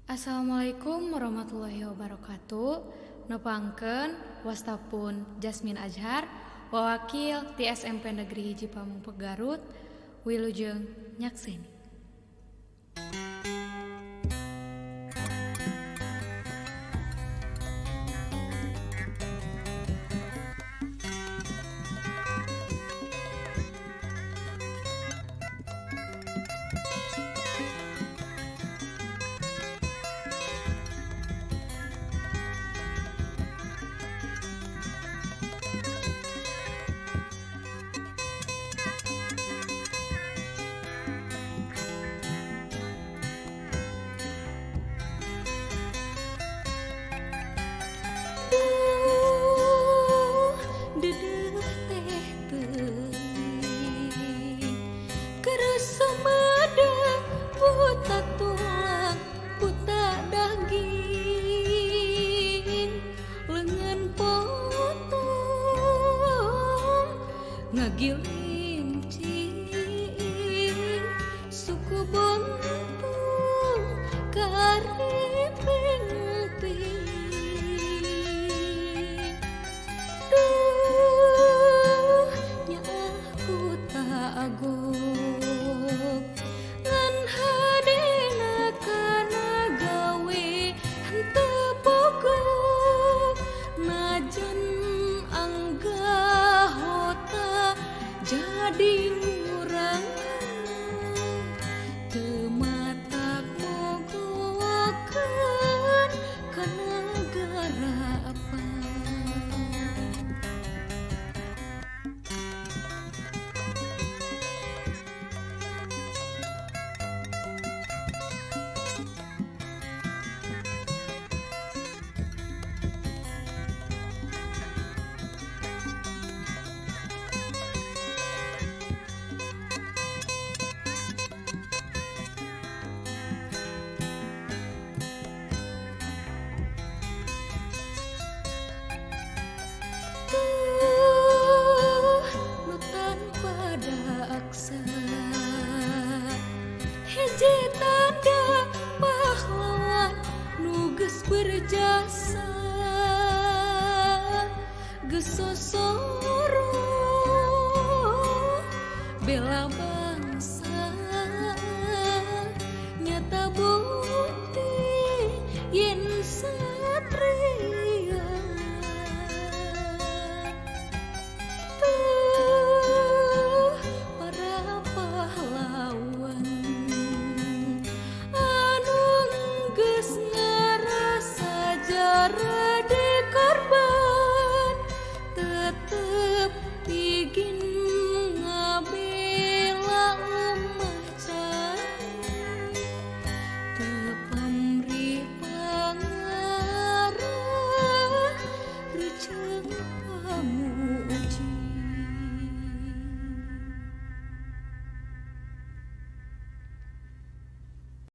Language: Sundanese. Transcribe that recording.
Assalamualaikum warahmatullahi wabarakatuh. Nepangkeun wastapun Jasmine Azhar, wawakil ti SMP Negeri Hiji Pameungpeuk Garut, wilujeng nyakseni. Buta tulang, buta daging, lengan potong, ngagilincing, suku buntung, kariping-ping. Duh, nya aku tak agok. Jadi ngurang teu matak mogokeun ka nagara apa.